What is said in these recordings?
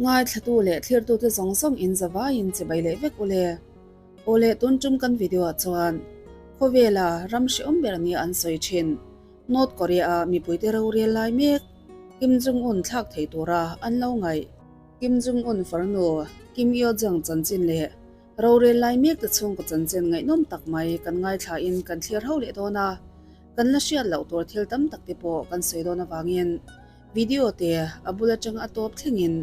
Ngaithlatu leh thlirtute zawng zawng in zavaiin chibai leh vek ule. Aw leh tun tum kan video ah chuan khawvela ram hrehawm ber nia an sawi thin North Korea a mipuite rorel lai mek Kim Jong Un thlak thei tura an lo ngaih. Kim Jong Un farnu Kim Yo Jong chanchin leh rorel lai mek te chhungkaw chanchin ngaihnawm tak mai kan ngaithla in kan thlir ho leh dawn a, kan la hriat loh tur thil tam tak te pawh kan sawi dawn avangin Video te a bul atang a tawp thlengin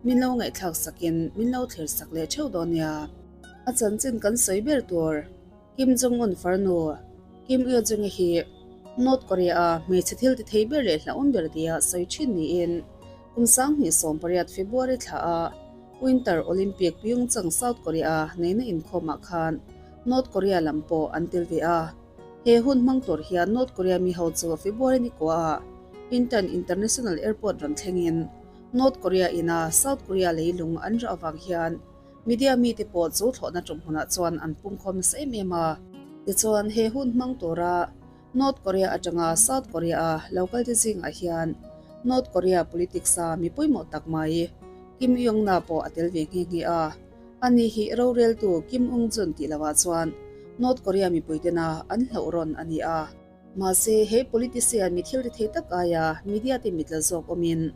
min lo ngaihthlak sakin min lo thlir sak leh theuh dawn nia. A chanchin kan sawi ber tur Kim Jong Un farnu Kim Il Jung-i hi North Korea a hmeichhe thil ti thei ber leh hlauhawm ber tia sawi thin niin kum 2018 February thla a Winter Olympic Pyeongchang South Korea neihna inkhawmah khan North Korea lam pawh an tel ve a. He hun hmang tur hian North Korea mi ho chu February ni kuaah Incheon International Airport rawn thlengin North Korea ina South Korea leilung an rah avang hian media mite pawh chu thlawhna tum hmunah chuan an pungkhawm nasa em em a. Tichuan he hun hmang tura North Korea atanga South Korea a lo kalte zingah hian North Korea politics a mi pawimawh tak mai Kim Yong-na pawh a tel ve nghe nghe a. Ani hi roreltu Kim Ung-jun tih lohah chuan North Korea mipuitena an hlauh rawn a ni a. Mahse, he politician mi thil ri thei tak aia media te mitla zawk awmin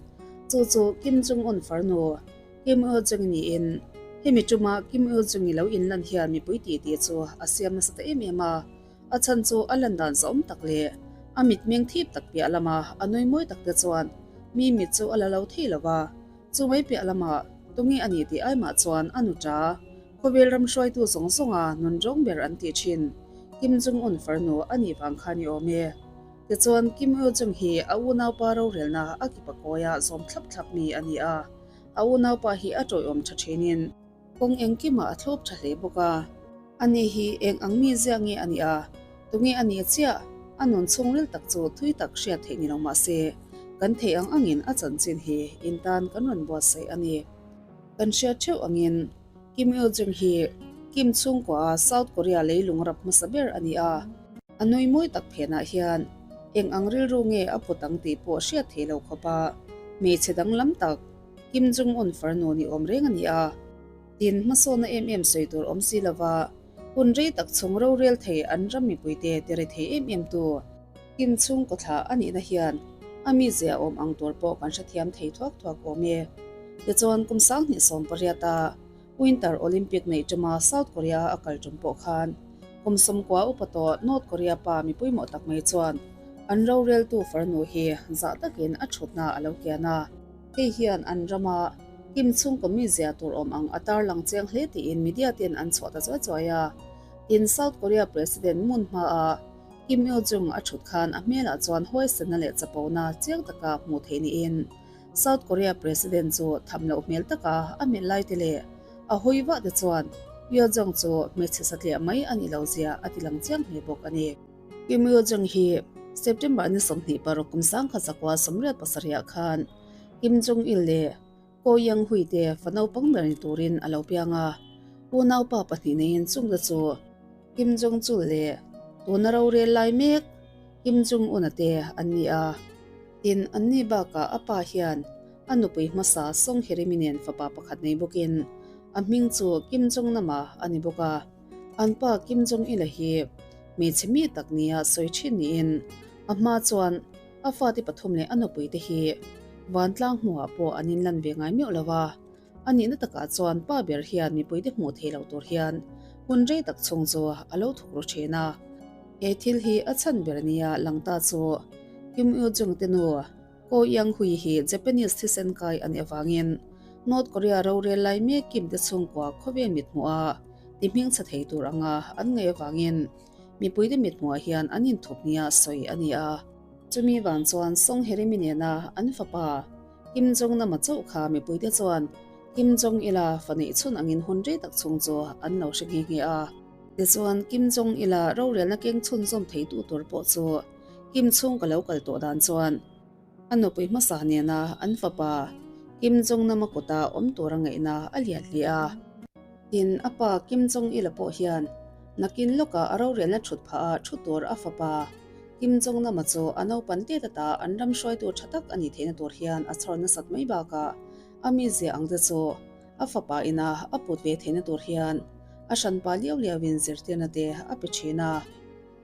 chu chu Kim Jong-un farnu Kim Il-jung niin hemi tuma Kim Il-jung-i lo inlan hian mipui titi chu a siam nasa ta em em a. A chhan chu a lan dan zahawm tak leh a mitmeng thip tak piah lama a nui mawi tak te chuan mi mit chu a la lo thei lo va. Chu mai piah lamah tunge a ni tih aimah chuan a nu ta. Khawvel ram hruaitu zawng zawnga nun rawng ber an tih thin Kim Jong Un farnu a nih vang kha ni awm e. Tichuan Kim Il Jung hi a unaupa rorelna a kipa kawia zawm thlap thlap mi a ni a, a unaupa hi a tawiawm tha thinin kawng engkimah a thlawp tha hle bawk a. Ani hi eng ang mi ziah nge a nih a, tunge a nih chiah? A nun chhungril tak chu thui tak hriat theih ni lo mah se, kan theih ang angin a chanchin hi in tan kan rawn buatsaih a ni. Kan hriat theuh angin Kim Il Jung hi Kim chhungkua South Korea leilung rap hmasa ber a ni a, a nui mawi tak phenah hian eng ang rilru nge a put ang tih pawh hriat theih lo khawpa hmeichhe danglam tak Kim Jong Un farnu ni awm reng a ni a. Tin, hmasawnna em em sawi tur awm si lova hun rei tak chhung rorel thei an ram mipuite ti ri thei em em tu Kim chhungkaw thlah a nihna hian a mizia awm ang tur pawh kan hrethiam thei thuak thuak awm e. Tichuan, kum 2018 a Winter Olympic neih tuma South Korea a kal tum pawh khan kum 90 upa tawh North Korea pa mi pawimawh tak mai chuan an roreltu farnu hi zah takin a thutna a lo kian a. Hei hian an rama Kim chhungkaw mizia tur awm ang a tarlang chiang hle tiin media ten an chhuah ta chuai chuai a. Tin, South Korea President Moon hmaah Kim Il Jung a thut khan a hmelah chuan huaisenna leh chapona chiang taka hmuh theih niin South Korea President chu tham loh hmel taka a melh lai te leh a hawi vah te chuan Il Jung chu hmeichhe satliah mai a nih loh zia a tilang chiang hle bawk a ni. Kim Il Jung hi September ni 26 kum 1987 ah khan Kim Jong Il leh Ko Yang Hui te fa naupang ber ni turin a lo piang a, unaupa pahnih neiin chungte chu Kim Jong Chul leh tuna rorel lai mek Kim Jong Un-a te an ni a. Tin, anni bakah a pa hian a nupui hmasa Song Hye-rim-i nen fapa pakhat nei bawkin a hming chu Kim Jong Nam-a a ni bawk a. An pa Kim Jong Il-a hi hmeichhe mi tak nia sawi thin niin a hma chuan A fate pathum leh a nupui te hi vantlang hmuhah pawh an inlan ve ngai meuh lo a, a nihna takah chuan pa ber hian mipuite hmuh theih loh tur hian hun rei tak chhung chu a lo thuk ru thin a. He thil hi a chhan ber nia lang ta chu Kim Il Jung te nu Ko Yang Hui hi Japanese thisen kai a nih avangin North Korea rorel lai mek Kim te chhungkua khawvel mithmuh a ti hmingchhe thei tur anga an ngaih avangin Mipuite mithmuhah hian an inthup nia sawi a ni a. Chumi vang chuan Song Herimi nena an fapa Kim Jong Nama chauh kha mipuite chuan Kim Jong Ila fa neih chhun angin hun rei tak chhung chu an lo hre nghe nghe a. Tichuan Kim Jong Ila rorelna keng chhunzawm theitu tur pawh chu Kim chhung ka lo kal tawh dan chuan A nupui hmasa nena an fapa Kim Jong Nama kuta awm tura ngaihna a lian hle a. Tin, a pa Kim Jong Il-a pawh hian nakin lawkah a rorelna thut phah a thu tur a fapa Kim Jong Nama chu a naupan tet ata an ram hruaitu tha tak a nih theihna tur hian a chhawr nasat mai bakah. A mizia ang te chu a fapa ina a put ve theihna tur hian a hranpa liau liauin zirtirna te a pe thin a.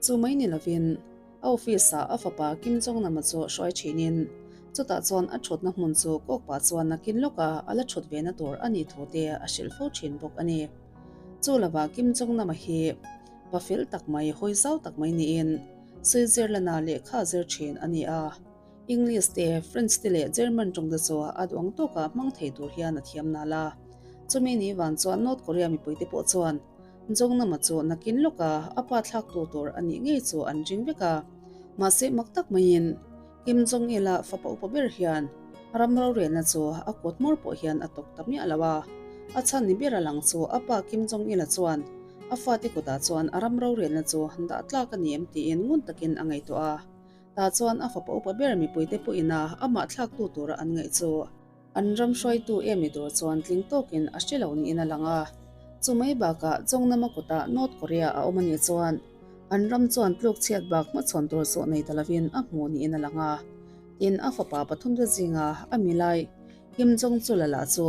Chu mai ni lovin a office ah a fapa Kim Jong Nam-a chu hruai thinin chutah chuan a thutna hmun chu kawk pah chuan nakin lawka a la thut ve na tur a nih thu te a hrilh fo thin bawk a ni. Chu lovah Kim Jong Nam-a hi pa fel tak mai, hawi zau tak mai niin Switzerland-a lehkha a zir thin a ni a. English te, French te leh German tawng te chu a duang tawkah hmang thei tur hian a thiam nal a. Chumi ni van chuan North Korea mipuite pawh chuan Jongnam-a chu nakin lawka a pa thlaktu tur a nih ngei chu an ring vek a. Mahse mak tak maiin Kim Jong-il-a fapa upa ber hian ram rorelna chu a kut hmawr pawh hian a tawk ta miah lo a. A chhan ni ber a lang chu a pa Kim Jong-il-a chuan a fate kutah chuan a ram rorelna chu dah tlak a ni em tiin ngun takin a ngaihtuah a. Tah chuan a fapa upa ber mipuite pawhin a amah thlaktu tura an ngaih chu an ram hruaitu em ni tur chuan tling tawkin a hre lo niin a lang a. Chu mai bakah Chongnam-a kutah North Korea a awm a nih chuan an ram chuan tluk chhiat bak hmachhawn tur chu nei ta lovin a hmu niin a lang a. Tin, a fapa pathumte zinga a milai Kim Jong Chul-a lah chu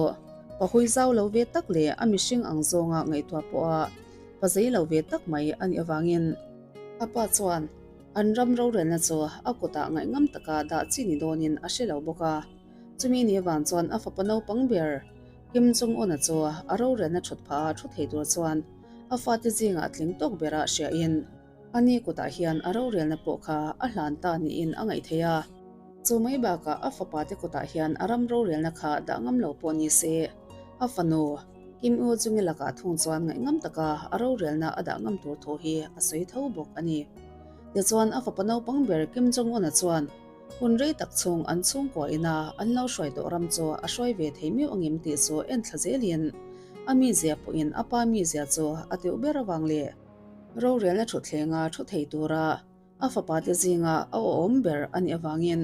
pa hui zau lo ve tak leh a mihring ang zawnga ngaihtuah pawha pa zei lo ve tak mai a nih avangin a pa chuan An ram rorelna chu a kutah ngaihngam taka dah chi ni dawnin a hre lo bawk a. Chumi ni vang chuan a fapa naupang ber Kim Jong-un-a chu a rorelna thut phah a thu thei tur chuan a fate zingah tling tawk bera hriain a ni kutah hian a rorelna pawh kha a hlan ta niin a ngaih theih a. Chu mai bakah a fapa te kutah hian a ram rorelna kha dah ngam lo pawh ni se, a fanu Kim Ui-Jung-i lakah thung chuan ngaihngam taka a rorelna a dah ngam tur thu hi a sawi tho bawk a ni. Tichuan a fapa naupang ber Kim Jong-un-a chuan hun rei tak chhung an chhungkua ina an lo hruai tawh ram chu a hruai ve thei miau angem tih chu en thla zelin a mizia pawhin a pa mizia chu a teuh ber avang leh rorelna thuthlenga thu thei tura A fapate zinga a awhawm ber a nih avangin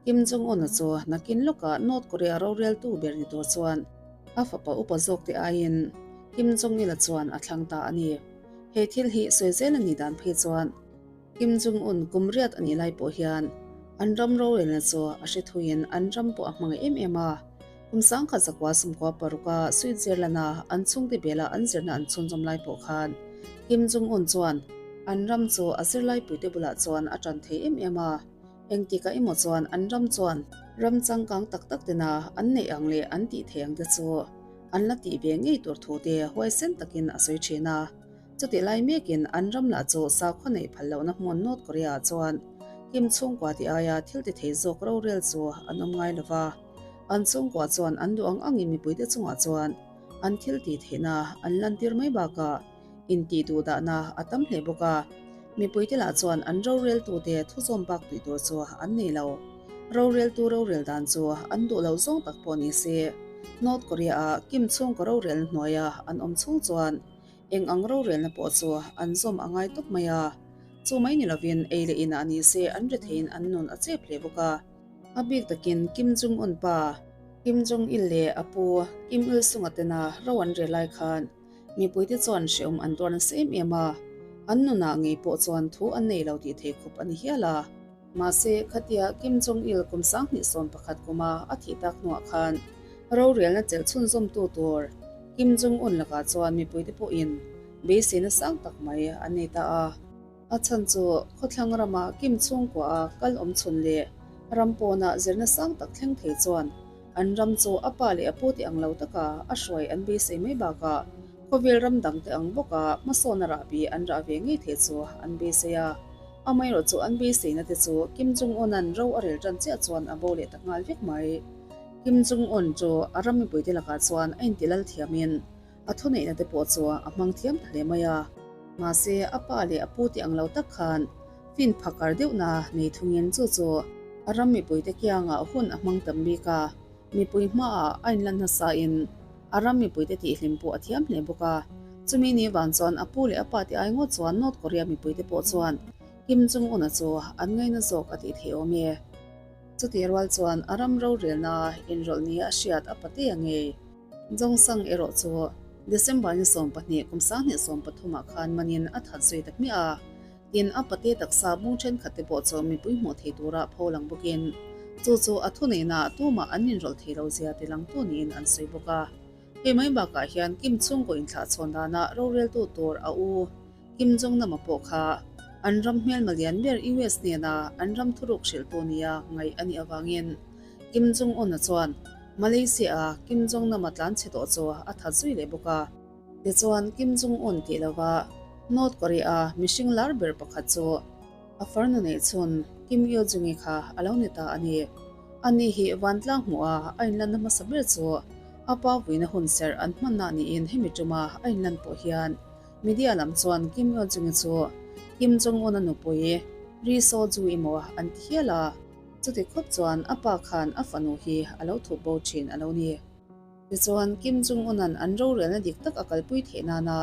Kim Jong-un-a chu nakin lawkah North Korea roreltu ber ni tur chuan a fapa upa zawkte aiin Kim Jong-il-a chuan a thlang ta a ni. He thil hi sawi zel a nih dan phei chuan Kim Jong-un kum riat a nih lai pawh hian an ram rorelna chu a hre thuiin an ram pawh a hmangaih em em a. Kum sangkhat zakua sumkua paruka Switzerland-a an chhungte bela an zirna an chhunzawm lai pawh khan Kim Jong-un chuan an ram chu a zirlaipuite bulah chuan a tan thei em em a, engtikah emaw chuan an ram chuan ram changkang tak tak tena an neih ang leh an tih thei ang te chu an la tih ve ngei tur thu te huaisen takin a sawi thin a. Chutih lai mekin an ram lah chu sakhaw neih phal lohna hmun North Korea-ah chuan Kim chhungkua tih aia thil ti thei zawk rorel chu an awm ngai lova. An chhungkua chuan an duh ang angin mipuite chungah chuan an thil tih theihna an lantir mai bakah intih duh dahna a tam hle bawk a. Mipuite lah chuan an roreltute thuzawm bak tih tur chu an nei lo. Roreltu rorel dan chu an duh lo zawng tak pawh ni se, North Korea-a Kim chhungkaw rorelna hnuaia an awm chhung chuan eng ang rorelna pawh chu an zawm a ngai tawp mai a. Chu mai ni lovin ei leh inah ni se an retheiin an nun a chep hle bawk a. A bik takin Kim Jong-un pa Kim Jong-il leh a pu Kim Il-sung-a tena ro an rel lai khan mipuite chuan hrehawm an tuar nasa em em a, an nunah ngei pawh chuan thu an nei lo tih thei khawp a ni hial a. Mahse, khatia Kim Jong-il kum 2011 kuma a thih tak hnuah khan rorelna chelh chhunzawmtu tur Kim Jong-un lakah chuan mipuite pawhin beiseina sang tak mai an nei ta a. A chhan chu khawthlang rama Kim chhungkua a kal awm chhun leh ram pawnah zirna sang tak thleng thei chuan an ram chu a pa leh a pu te ang lo taka a hruai an beisei mai bakah khawvel ram dang te ang bawka hmasawn a rahbi an rah ve ngei thei chu an beisei a. Amaherawh chu an beiseina te chu Kim Jong-un-a'n ro a rel tan chiah chuan a bo leh ta nghal vek mai. Kim Jong-un chu a ram mipuite lakah chuan a intilal thiamin A thuneihna te pawh chu a hmang thiam ta hle mai a. Mahse, a pa leh a pu tih ang lo tak khan fin phakar deuhna nei thungin chu chu a ram mipuite kiangah hun a hmang tam bik a, mipui hmaah a inlan hnasain a ram mipuite tihhlim pawh a thiam hle bawk a. Chumi ni vang chuan a pu leh a pa tih ai ngawt chuan North Korea mipuite pawh chuan Kim Jong-un-a chu an ngaina zawk a tih theih awm e. Chutih rual chuan a ram rorelna inrawlh nia a hriat a patea ngei. Jongsang erawh chu December ni 12 kum 2013 ah khan manin a that zui ta hmiah a, tin a pate taksa bung thenkhat te pawh chu mipui hmuh thei tura pho lang bawkin Chu chu a thuneihna ah tumah an inrawlh thei lo zia tilangtu niin an sawi bawk a. Hei mai bakah hian Kim chhungkaw inthlahchhawn danah roreltu tur a u Kim Jong Nam-a pawh kha an ram hmelma lian ber US hnena an ram thuruk hrilhtu nia ngaih a nih avangin Kim Jong Un-a chuan Malaysia-a Kim Jong Nam-a tlanchhe tawh chu a that zui leh bawk a. Tichuan Kim Jong Un tih lova North Korea-a mihring lar ber pakhat chu A farnu neih chhun Kim Yo Jung-i kha a lo ni ta a ni. Ani hi vantlang hmuh a a inlanna hmasa ber chu a pa vuina hun serh an hmanna niin hemi tuma a inlan pawh hian media lam chuan Kim Yo Jung-i chu Kim Jong Un-a nupui Ri So Ju emaw an ti hial a, chuti khawp chuan a pa khan a fanu hi a lo thup bo thin a lo ni. Tichuan Kim Jong Un-a'n an rorelna dik tak a kalpui theih nana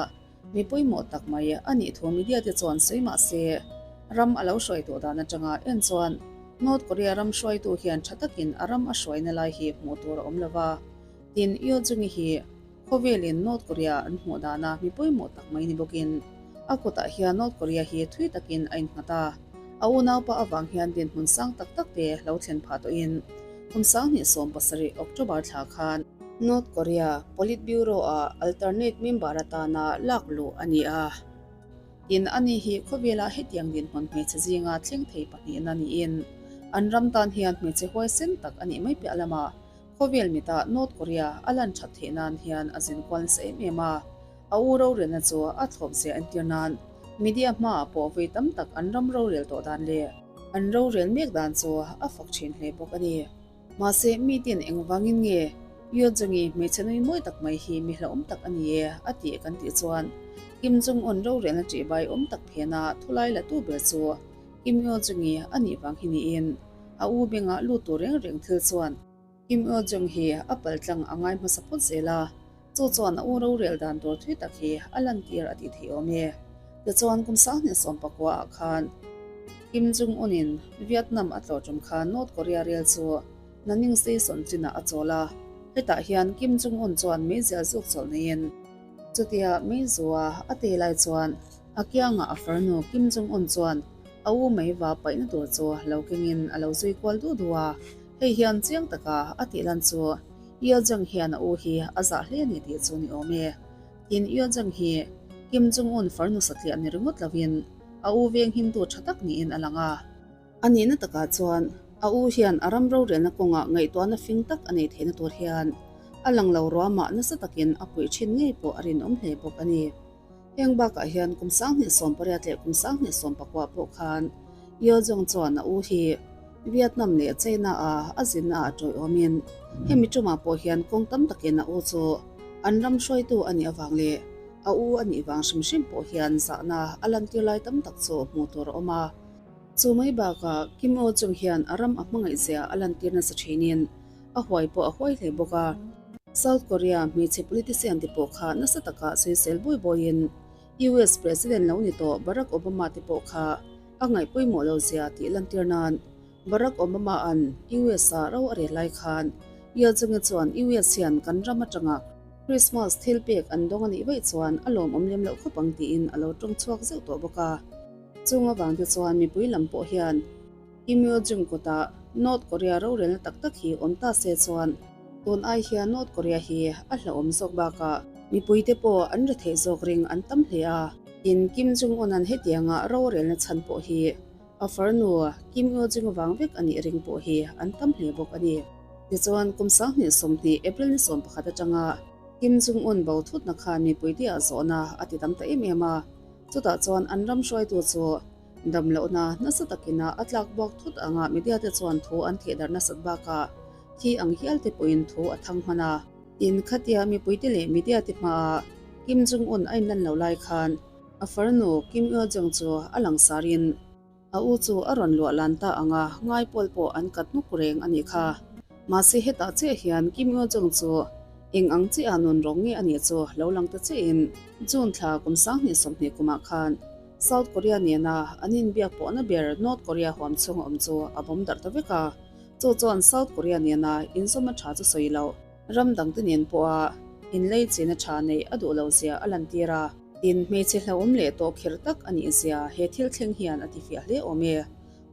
Mi pawimawh tak mai a nih thu media te chuan sawi mah se, ram a lo hruai tawh dan atanga en chuan North Korea ram hruaitu hian tha takin a ram a hruaina lai hi hmuh tur a awm lo va. Tin, Yo Jung-i hi khawvelin North Korea an hmuh dana mi pawimawh tak mai ni bawkin a kutah hian North Korea hi thui takin a innghat a, a unaupa avang hian dinhmun sang tak tak te lo thlen phah tawhin kum 2017 October thla khan North Korea Politburo-a alternate member atana lak luh a ni a. Tin, ani hi khawvela hetiang dinhmun hmeichhe zinga thleng thei pahnihna niin an ram tan hian hmeichhe huaisen tak a nih mai piah lamah khawvel mitah North Korea a lan that theih nan hian a zin kual nasa em em a. A u rorelna chu a thlawp zia entir nan media hmaah pawh vawi tam tak an ram rorel tawh dan leh an rorel mek dan chu a fak thin hle bawk a ni. Mahse, mi tin engvangin nge Yo Jong-i hmeichhe nui mawi tak mai hi mi hlauhawm tak a ni e a tih kan tih chuan Kim Jong-un rorelna ṭih bai awm tak phena thulai la tu ber chu Kim Yo Jong-i a nih vang hi niin a u bengah lut tur reng reng thil chuan Kim Yo Jong hi a paltlang a ngai hmasa phawt zel a. Chu chuan a u rorel dan tur thui tak hi a lantir a tih theih awm e. Tichuan kum 2019 ah khan Kim Jong Un in Vietnam a tlawh tum khan North Korea rel chu Nanning Station chinah a chawl a, hetah hian Kim Jong Un chuan meizial zuk chawlh neiin chutia meizua a tei lai chuan a kiangah a farnu Kim Jong Un chuan a u meiva paihna tur chu lo kengin a lo zui kual du du a, hei hian chiang taka a tih lan chu Yo Jong hian a u hi a zah hle a ni tih chu ni awm e. Tin, Yo Jong hi Kim Jong Un farnu satliah ni ringawt lovin a u veng himtu tha tak niin a lang a. A nihna takah chuan a u hian a ram rorelna kawngah ngaihtuahna fing tak a nei theihna tur hian a lang lo ruamah nasa takin a puih thin ngei pawh a rinawm hle bawk a ni. Heng bakah hian kum 2018 leh kum 2019 pawh khan Yo Jong chuan a u hi Vietnam leh China-a a zinna ah tawiawmin hemi tumah pawh hian kawng tam takin a u chu an ram hruaitu a nih avang leh a u a nih vang hrim hrim pawh hian zahna a lantir lai tam tak chu hmuh tur a awm a. Chu mai bakah Kim O Jong hian a ram a hmangaihzia a lantir nasa thinin a huai pawh a huai hle bawk a. South Korea hmeichhe politician te pawh kha nasa taka sawisel bawi bawiin US President lo ni tawh Barack Obama te pawh kha a ngaih pawimawh lo zia tih lantir nan Barack Obama an US ah ro a rel lai khan Yo Jong-i chuan US hian kan ram atanga Christmas thil pek an dawng a nih vaih chuan a lawmawm lem loh khawp ang tiin a lo tawng chhuak zeuh tawh bawk a. Chung avang te chuan mipui lam pawh hian Kim Yo Jong kutah North Korea rorelna tak tak hi awm ta se chuan tun ai hian North Korea hi a hlauhawm zawk bakah mipuite pawh an ri theih zawk ring an tam hle a. Tin, Kim Jong Un an hetianga rorelna chhan pawh hi a farnu Kim Yo Jong vang vek a nih ring pawh hi an tam hle bawk a ni. Tichuan, kum 2020 April ni 11 atanga Kim Jong Un bo thutna khan mipuite ah zawhna a ti tam ta em em a, chutah chuan an ram hruaitu chu Damlohna nasa takina a tlak buak thut anga media te chuan thu an thehdarh nasat bakah thi ang hial te pawhin thu a thang hman a. Tin, khatia mipuite leh media te hmaah Kim Jong Un a inlan lo lai khan a farnu Kim Yo Jong chu a langsarin a u chu a rawn luah lan ta anga ngai pawl pawh an kat nuk reng a nih kha. Mahse hetah chiah hian Kim Yo Jong chu eng ang chiah nun rawng nge a nih chu lo lang ta chiahin June thla kum 2020 kumah khan South Korea nena an inbiak pawhna ber North Korea huam chhunga awm chu a bawm darh ta vek a, chu chuan South Korea nena inzawmna tha chu sawi loh ram dangte nen pawha inlei china tha neih a duh lo zia a lantir a. Tin, hmeichhe hlauhawm leh tawh kher tak a nih zia he thil thleng hian a tifiah hle awm e.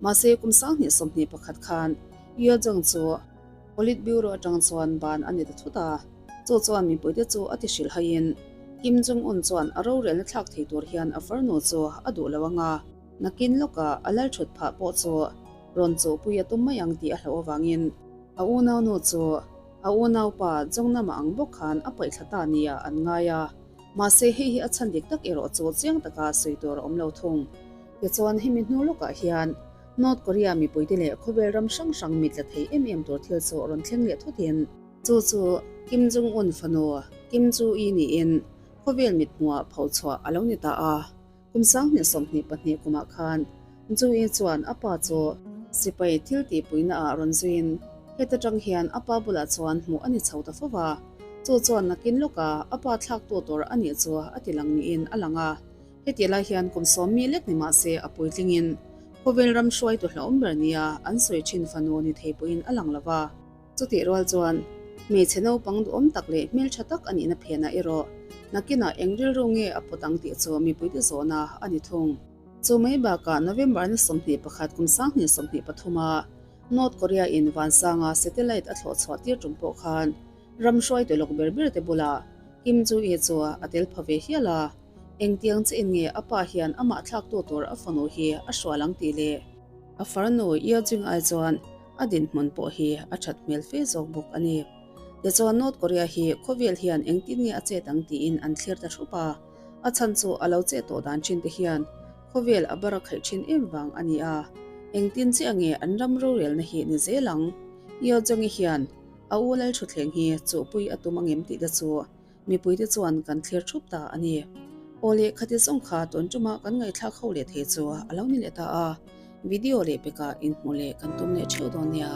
Mahse, kum 2021 khan. Yo Jong chu Politburo atang chuan ban a ni ta thut a, chu chuan mipuite chu a ti hrilh haiin Kim Jong Un chuan a rorelna thlak thei tur hian a farnu chu a duh lo ang a, nakin lawkah a lal thut phah pawh chu rawn chuhpui a tum mai ang tih a hlauh avangin a unaunu chu a unaupa Jongnam-a ang bawk khan a paihthla ta nia an ngai a, mahse hei hi a chhan dik tak erawh chu chiang taka sawi tur a awm lo thung. Tichuan hemi hnu lawkah hian North Korea mipuite leh khawvel ram hrang hrang mit la thei em em tur thil chu rawn thleng leh thutin chu chu Kim Jong Un fanu Kim Ju I niin khawvel mit hmuhah pho chhuah a lo ni ta a. Kum 2022 kumah khan Ju I chuan a pa chu sipai thil tihpuina ah rawn zuiin heta tang hian a pa bulah chuan hmuh a ni chho ta fo va, chu chuan nakin lawka a pa thlaktu tur a nih chu a ti lang niin a lang a. Heti lai hian kum 10 mi lek ni mah se a puitlingin khawvel ram hruaitu hlauhawm ber nia an sawi thin fanu ni thei pawhin a lang lo va. Chutih rual chuan hmeichhe naupang duhawm tak leh hmeltha tak a nihna phenah erawh nakinah eng rilru nge a pawt ang tih chu mipuite zawhna a ni thung. Chu mai bakah November ni 21 kum 2023 a North Korea in vansanga satellite a thlawh chhuah tir tum pawh khan ram hruaitu lawk ber ber te bulah Kim Ju-i chu a tel pha ve hial a. Engtiang che in nge a pa hian amah thlaktu tur a fanu hi a hrual ang tih leh a farnu Yeo-jung ai chuan a dinhmun pawh hi a that hmel fe zawk bawk a ni. Tichuan North Korea hi khawvel hian engtin nge a chet ang tiin an thlir ta thup a, a chhan chu a lo chet tawh dan thin te hian khawvel a bar a khaih thin em vang a ni a, engtin chiah nge an ram rorelna hi ni zel ang? Yeo-jung-i hian a u Lalthuthleng hi chuhpui a tum angem tih te chu Mipuite chuan kan thlir thup ta a ni. Aw leh khati zawng kha tun ṭuma kan ngaihthlak ho leh thei chu a lo ni leh ta a, video leh pekah inhmuh leh kan tum leh ṭheuh dawn nia.